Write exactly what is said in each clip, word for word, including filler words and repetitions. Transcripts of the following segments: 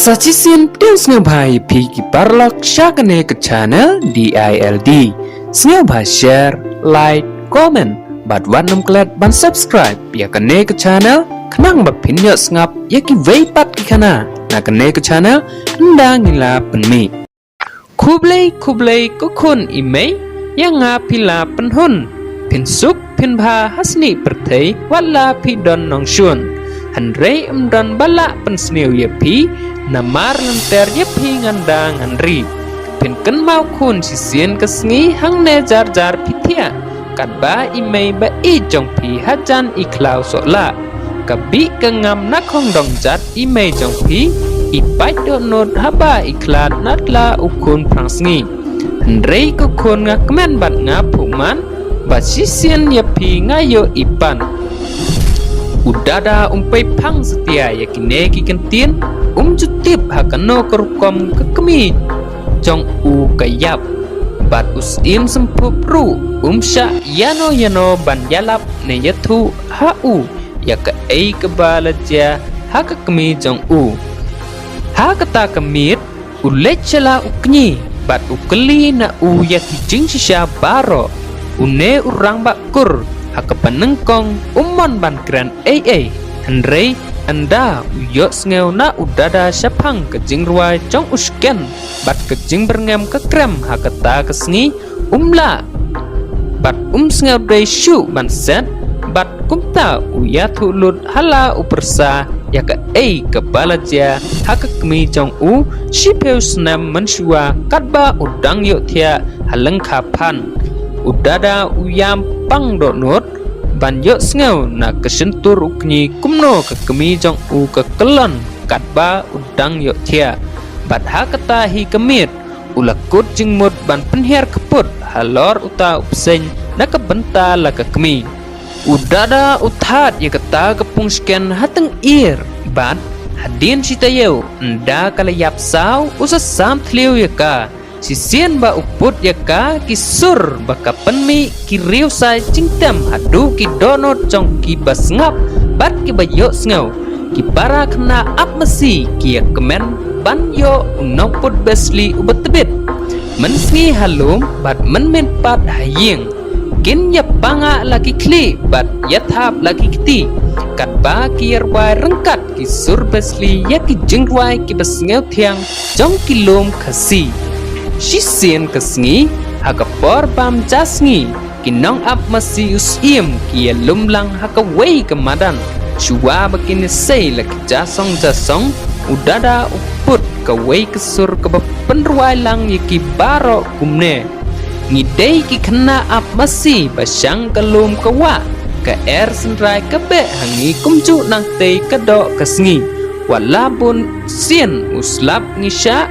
Sa shisien pdiang sngewbha ïa phi ki paralok sha kane ka channel D I L D. Sngewbha share, like, comment bad wat nym klet ban subscribe ïa kane ka channel khnang ba phin ïoh sngap ïa kiwei pat ki khana na kane ka channel ynda ngi la pynmih. Khublei khublei ko khun i mei, ïa nga phi la pynhun. Phin suk phin bha ha snieh pyrthei wat la phi don nongshun. Hynrei ym don ba lah pynsniew ïa phi, namar lynter ïa phi ngan da ngan ri. Phin kynmaw khun shisien ka sngi hangne jar jar phi thiah. Katba i mei ba ïeit jong phi hajan i khlaw soh lah. Ka bih ka ngam na khongdong jat i mei jong phi, i pait dohnud haba i khlad na tla u khun phrang sngi. Hynrei ko khun nga kmen bad nga phuh man, ba shisien ïa phi nga ïoh i pan. U dada um pei phang satia ïa kine ki kyntien, um ju tip ha kano ka rukom ka kmie jong u ka ïap. Bad u syiem semphup ruh um shah ïano ïano ban ïalap ne ïathuh ha u ïa kaei kaba la jia ha ka kmie jong u. Ha kata ka miet u leit sha la u kñi bad u kylli na u ïa ki jingshisha baroh. Une u rangbah kur ha kaba nyngkong um mon ban kren ei ei, hynrei ynda u ïohsngew na u dada shaphang ka jingrwai jong u shken bad ka jingbyrngem ka krem ha kata ka sngi, um lah bad um sngewdei shuh ban set. Bad kumta u ïathuh lut ha la u pyrsa ïa kaei kaba la jia ha ka kmie jong u. Shiphew snem mynshuwa katba u dang ïohthiah ha lyngkha phan, u dada u ïam pang dohnud ban ïohsngew na ka shyntur u kñi kumno ka kmie jong u ka kyllon katba u dang ïohthiah. Bad ha kata hi ka miet u la kut jingmut ban pynhiar kput halor uta u bseiñ na ka bynta la ka kmie. U dada u thad ïa kata ka pung shken ha tyngir bad hadien shi taïew ynda ka la ïap saw u sa sam thliew ïa ka. Shisien ba u put ïa ka, ki sur ba ka pynmih ki riewsai jingtem haduh ki dohnud jong kiba sngap bad kiba ïohsngew. Ki para khynnah ap masi ki ïakmen ban ïoh u nongput besli uba tbit. Mynsngi ha lum bad mynmiet pat ha ïing kin ïapangah la ki khlieh bad ïathap la ki kti. Katba ki ïarwai ryngkat ki sur besli ïa ki jingrwai kiba sngewthiang jong ki lum Khasi. Shisien ka sngi ha ka por bam ja sngi, ki nongap masi u syiem ki ïalum lang ha kawei ka madan. Shuwa ba kin ïasei la ki jasong jasong, u dada u put kawei ka sur kaba pynrwai lang ïa ki baroh kumne: Ngi dei ki khynnah ap masi ba shang ka lum ka wah, ka er synrai ka beh ha ngi kumjuh nangtei ka doh ka sngi. Wat la bun sien u slap ngi shah,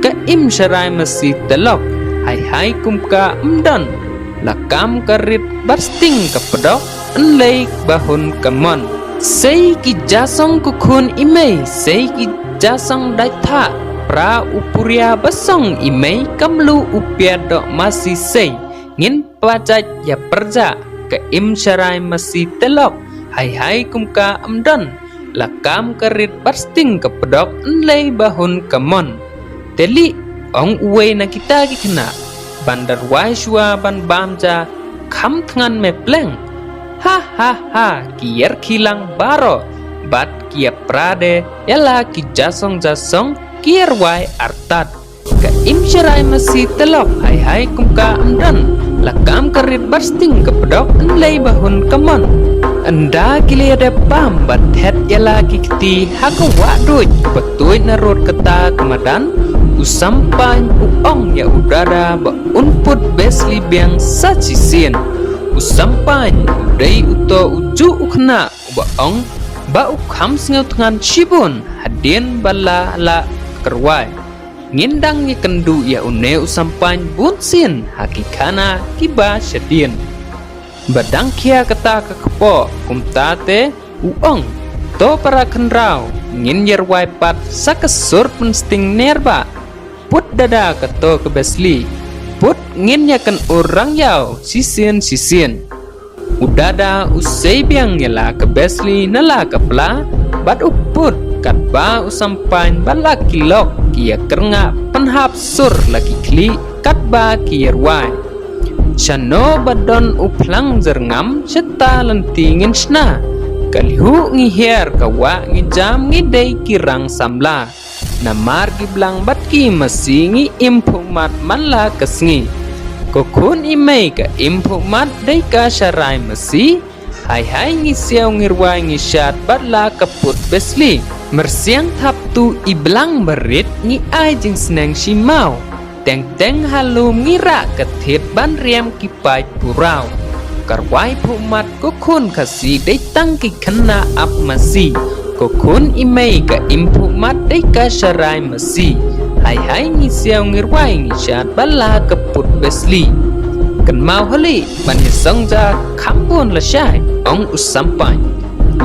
ka im sharai masi te lok, hai hai kum ka ym don. La kam ka rit bad sting ka pdok, yn lei ba hun ka mon. Sei ki jasong ko khun i mei, sei ki jasong dait thah, pra u puria ba song i mei, kam lu u piat doh masi sei. Ngin pajait ïa pyrjah, ka im sharai masi te lok, hai hai kum ka ym don. La kam ka rit bad sting ka pdok, yn lei ba hun ka mon. Te lih, ong uwei na kita ki khynnah, ban da rwai shuwa ban bam ja, kham thngan me pleng. Ha ha ha, ki ïarkhie lang baroh bad ki ïapra de ïa la ki jasong jasong, ki ïarwai artat. Ka im sharai masi te lok, hai hai kum ka ym don. La kam ka rit bad sting ka pdok, yn lei ba hun ka mon. Ynda ki la ïadep bam bad thet ïa la ki kti ha ka wah duid ba tuid na rud kata ka madan, u Sampaiñ u ong ïa u dada ba un put besli biang sa shisien. U Sampaiñ u dei uto ujuh u khynnah uba ong ba u kham sngewthngan shibun hadien ba la lah ka rwai. Ngin dang ïakynduh ïa une u Sampaiñ bunsien ha ki khana kiba shadien. Ba dang khia kata ka kpoh, kumta te u ong: To para khynraw, ngin ïarwai pat sa ka sur pynsting nerbah. Put dada kato ka besli. Put, ngin ïakynur rangïaw shisien shisien. U dada u sei biang ïa la ka besli na la ka pla bad u put Katba u Sampaiñ bad la ki lok ki ïa kyrngah pynhap sur la ki khlieh katba ki ïa rwai. Shano ba don u phlang jyrngam shata lynti ngin shna. Ka lyihuh ngi hiar ka wah ngi jam ngi dei ki rang samla. Namar ki blang bad ki masi ngi im phuh mat man la ka sngi. Ko khun i mei ka im phuh mat dei ka sharai masi. Hai hai ngi siaw ngi rwai ngi shad bad la ka put besli. Myrsiang thap tu i blang barit ngi ai jingsneng shi maw. Teng teng ha lum ngi rah ka thied ban riam ki paip puraw. Ka rwai phuh mat ko khun Khasi dei tang ki khynnah ap masi. Ko khun i mei ka im phuh mat dei ka sharai masi. Hai hai ngi siaw ngi rwai ngi shad bad la ka put besli. Kynmaw hali ban ïa song ja kham bun lashai, ong u Sampaiñ.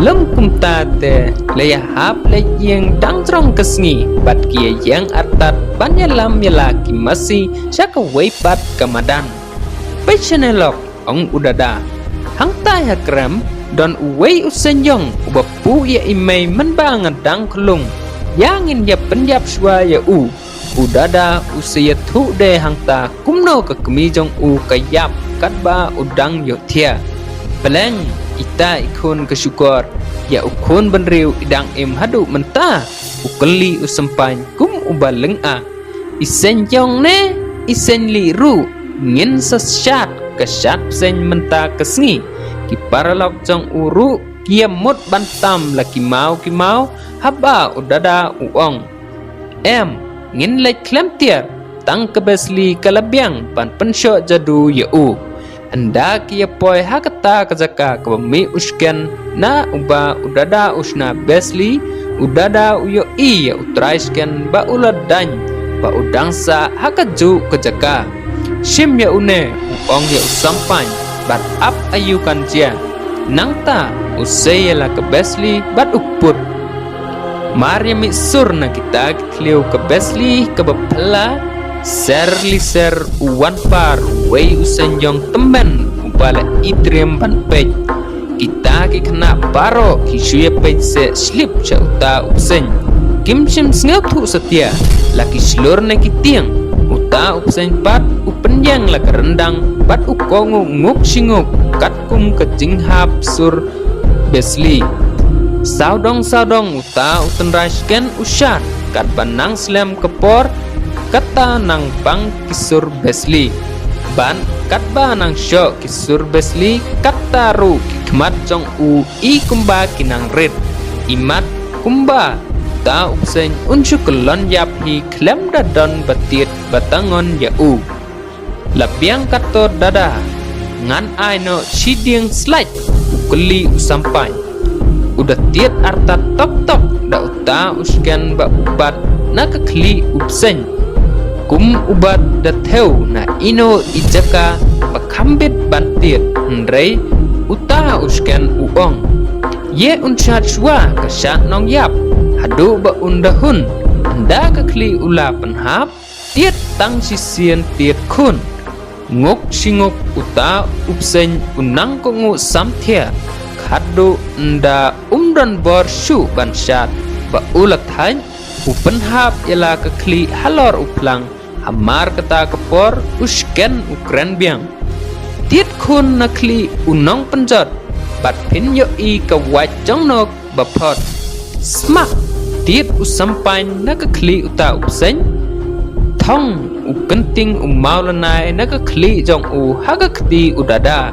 Lem kumta te la ïa hap leit ïing dang jrong ka sngi bad ki ïa ïeng artat ban ïalam ïa la ki masi sha kawei pat ka madan. Peit shane lok, ong u Dada. Hangtai ha krem don uwei u seiñ ïong uba puh ïa i mei mynba nga dang khlung. Ïa ngin ïa pynïap shuwa ïa u. U Dada u sa ïathuh de hangta kumno ka kmie jong u ka ïap katba u dang ïohthiah. Pleng, ita i khun ka shukor, ïa u khun bynriew i dang im haduh mynta. U kylli u Sampaiñ kum uba lyngngoh. I seiñ ïong ne i seiñ lieh ruh, ngin sa shad ka shad bseiñ mynta ka sngi. Ki paralok jong u ruh ki ïa mut ban tam la ki maw ki maw haba u Dada u ong. Em, ngin leit khlem tiar, tang ka besli ka la biang ban pynshoh jadu ïa u. Ynda ki ïa poi ha kata ka jaka kaba mih u shken na uba u Dada u shna besli, u Dada u ïohi ïa u trai shken ba u la daiñ ba u dang sah ha kajuh ka jaka. Shim ïa une, u ong ïa u Sampaiñ, bad ap aïu kan jia. Nangta u sei ïa la ka besli bad u put. Mar ïa mih sur na kita ki thliew ka besli kaba phylla, ser li ser u wan par uwei u seiñ ïong tymmen uba la i triem ban peit. Kita ki khynnah baroh ki shu ïa peit seh slip sha uta u bseiñ. Kim shym sngewthuh satia, la ki shlur ne ki tieng. Uta u bseiñ pat u pynïeng la ka ryndang bad u kohnguh nguk shi nguk katkum ka jinghap sur besli. Sawdong sawdong uta u tynrai shken u shad, katba nang slem ka por, kata nang bang ki sur besli. Bad katba nang shoh ki sur besli, kata ruh ki khmat jong u i kumba ki nang rit. I mat kumba uta u bseiñ un shu kyllon ïap hi khlem da don ba tied ba tangon ïa u. La biang katto Dada, ngan ai noh shi dieng slait, u kylli u Sampaiñ. U da tied artat tok tok da uta u shken ba u bat na ka khlieh u bseiñ. Kum u bat da thew na ino i jaka ba kham bit ban tied, hynrei uta u shken u ong. Ïeh un shad shuwa ka shad nongïap, haduh ba un da hun, ynda ka khlieh u la pynhap, tied tang shisien tied khun. Nguk shi nguk uta u bseiñ u nang kohnguh samthiah. Khatduh ynda um don bor shuh ban shad ba u la thait, u pynhap ïa la ka khlieh halor u phlang. Hamar kata ka por u shken u kren biang. Tied khun na khlieh u nongpynjot, bad phin ïohi ka wait jong no ba phot. Smak, tied u Sampaiñ na ka khlieh uta u bseiñ. Thong u kynting u Mawlynnai na ka khlieh jong u ha ka kti u Dada.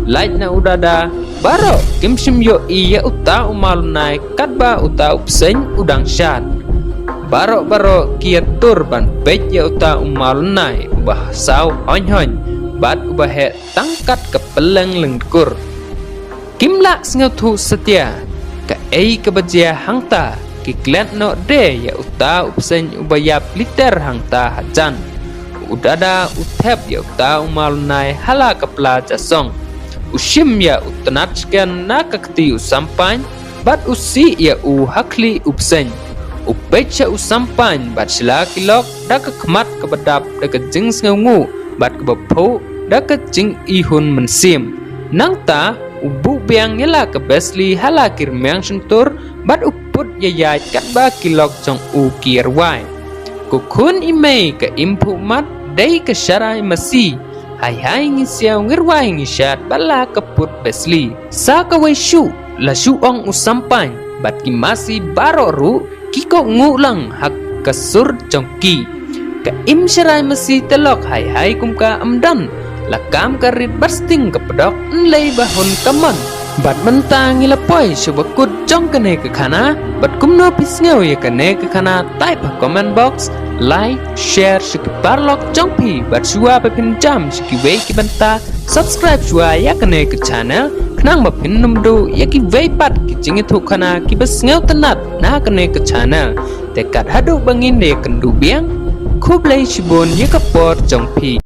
Lait na u Dada, baroh kim shym ïohi ïa uta u Mawlynnai katba uta u bseiñ u dang shad. Baroh baroh ki ïa tur ban peit ïa uta u Mawlynnai uba saw hoiñ hoiñ bad uba heh tang kat ka pylleng lyngkur. Kim lah sngewthuh satia kaei kaba jia hangta, ki klet noh de ïa uta u bseiñ uba ïap liter hangta hajan. U Dada u thep ïa uta u Mawlynnai ha la ka pla jasong. U shim ïa u tnat shken na ka kti u Sampaiñ, bad u sih ïa u ha khlieh u bseiñ. U peit sha u Sampaiñ bad sha la ki lok da ka khmat kaba dap da ka jingsngewnguh bad kaba phuh da ka jingihun mynsiem. Nangta u buh biang ïa la ka besli ha la ki rmiang shyntur bad u put ïa ïaid katba ki lok jong u ki rwai. Ko khun i mei ka im phuh mat, dei ka sharai masi. Hai hai ngi siaw ngi rwai ngi shad ba la ka put besli. Sa kawei shuh la shu ong u Sampaiñ bad ki masi baroh ruh ki kohnguh lang ha ka sur jong ki. Ka im sharai masi te lok hai hai kum ka ym don. La kam ka rit bad sting ka pdok, ym lei ba hun ka mon. Bad mynta ngi la poi sha ba kut jong kane ka khana. Bad kumno phi sngew ïa kane ka khana, type ha comment box, like, share sha ki paralok jong phi bad shuwa ba phin jam sha kiwei ki bynta, subscribe shuwa ïa kane ka channel khnang ba phin ym duh ïa kiwei pat ki jingïathuh khana kiba sngewtynnat na kane ka channel. Te kat haduh ba ngin da ïakynduh biang, khublei shibun ïa ka por jong phi.